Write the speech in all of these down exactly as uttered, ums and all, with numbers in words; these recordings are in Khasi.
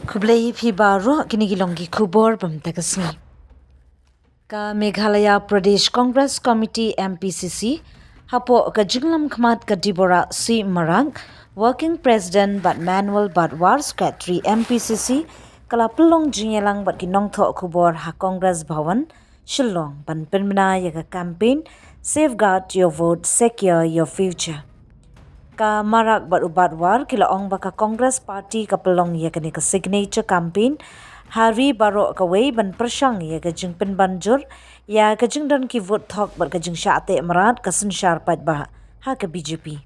Khublei phi baroh, kine ki long ki khubor bym ta ka sngi. Ka Meghalaya Pradesh Congress Committee M P C C, hapoh ka jinglam khmat ka Deborah C Marak, Working President bad Manuel Batwar, Secretary M P C C, ka la pynlong jingïalang bad ki nongthoh khubor ha Congress Bhawan, Shillong ban pynbna ïa ka campaign Safeguard Your Vote, Secure Your Future. Ka Marak bad u Batwar ki la ong ba ka Congress Party ka pynlong ïa kane ka signature campaign ha ri baroh kawei ban pyrshang ïa ka jingpynbanjur ïa ka jingdon ki vote thok bad ka jingshah teh mrad ka synshar paidbah ha ka B J P.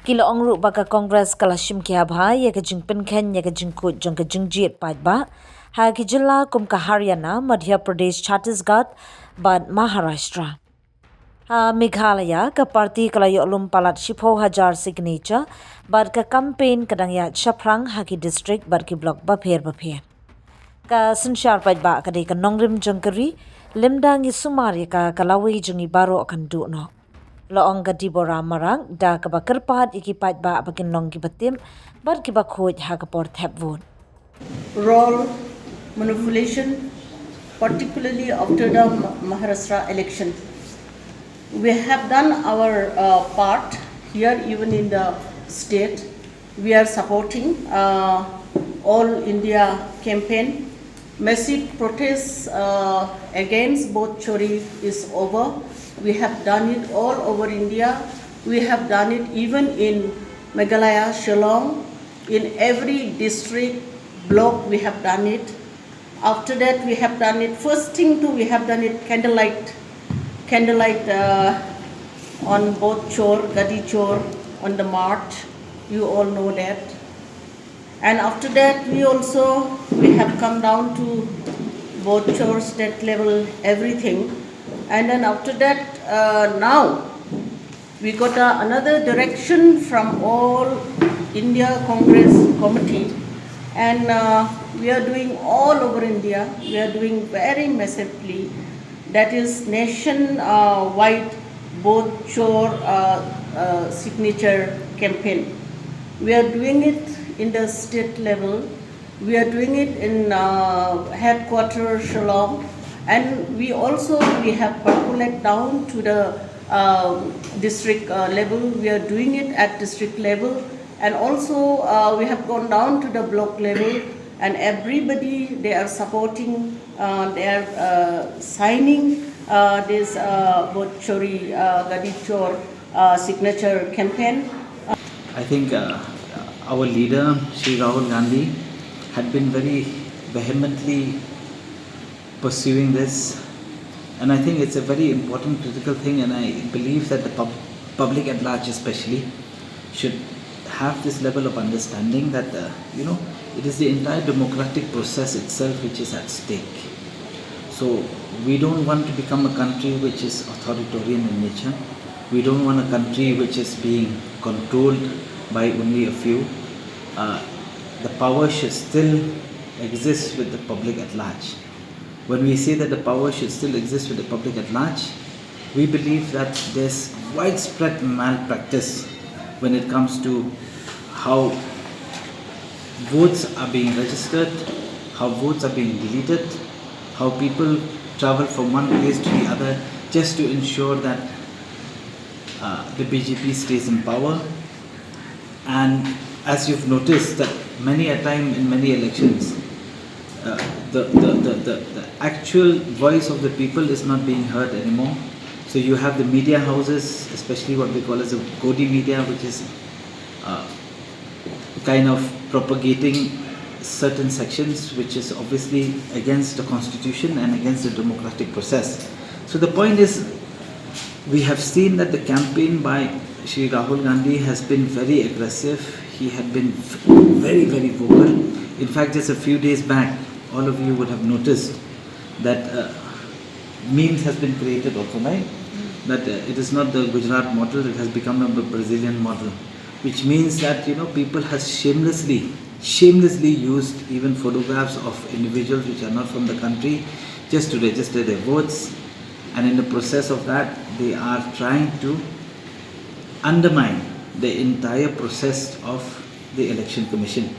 Ki la ong ruh ba ka Congress ka la shim khia bha ïa ka jingpynkheiñ ïa ka jingkhuid jong ka jingjied paidbah ha ki jylla kum ka Haryana, Madhya Pradesh, Chhattisgarh bad Maharashtra. Ha Meghalaya, ka party ka la ïoh lum palat shiphew hajar signature bad ka campaign ka dang ïaid shaphrang ha ki district bad ki block bapher bapher. Ka synshar paidbah ka dei ka nongrim jong ka ri, lymda ngi sumar ïa ka, ka lawei jong ngi baroh kan duh noh. La ong ka Deborah Marak da kaba kyrpad ïa ki paidbah ba kin long kiba tip bad kiba khuid ha ka por thep vote. Roll manipulation, particularly after the Ma- Maharashtra election. We have done our uh, part here, even in the state. We are supporting uh, all India campaign. Massive protests uh, against vote chori is over. We have done it all over India. We have done it even in Meghalaya, Shillong. In every district, block, we have done it. After that, we have done it. First thing too, we have done it candlelight, candlelight uh, on vote chor, gadi chor, on the march. You all know that. And after that, we also we have come down to vote chor, state level, everything. And then after that, uh, now we got uh, another direction from all India Congress Committee, and uh, we are doing all over India. We are doing very massively. That is nation uh, wide vote chor uh, uh, signature campaign. We are doing it in the state level. We are doing it in uh, headquarter Shillong, and we also we have percolate down to the uh, district uh, level. We are doing it at district level, and also uh, we have gone down to the block level, and everybody they are supporting, uh, they are uh, signing uh, this uh, Vote Chori uh, Gadi Chor uh, signature campaign. I think uh, our leader, Shri Rahul Gandhi, had been very vehemently pursuing this, and I think it's a very important, critical thing, and I believe that the pub- public at large, especially, should have this level of understanding that uh, you know it is the entire democratic process itself which is at stake. So we don't want to become a country which is authoritarian in nature. We don't want a country which is being controlled by only a few. Uh, the power should still exist with the public at large. When we say that the power should still exist with the public at large, we believe that there's widespread malpractice when it comes to how votes are being registered, how votes are being deleted, how people travel from one place to the other just to ensure that uh, the B J P stays in power. And as you've noticed that many a time in many elections, uh, the, the, the, the, the actual voice of the people is not being heard anymore. So you have the media houses, especially what we call as the Godi media, which is uh, kind of propagating certain sections which is obviously against the constitution and against the democratic process. So the point is, we have seen that the campaign by Shri Rahul Gandhi has been very aggressive. He had been very, very vocal. In fact, just a few days back, all of you would have noticed that uh, memes has been created also, right? That uh, it is not the Gujarat model, it has become a Brazilian model, which means that you know people has shamelessly, shamelessly used even photographs of individuals which are not from the country just to register their votes, and in the process of that, they are trying to undermine the entire process of the election commission.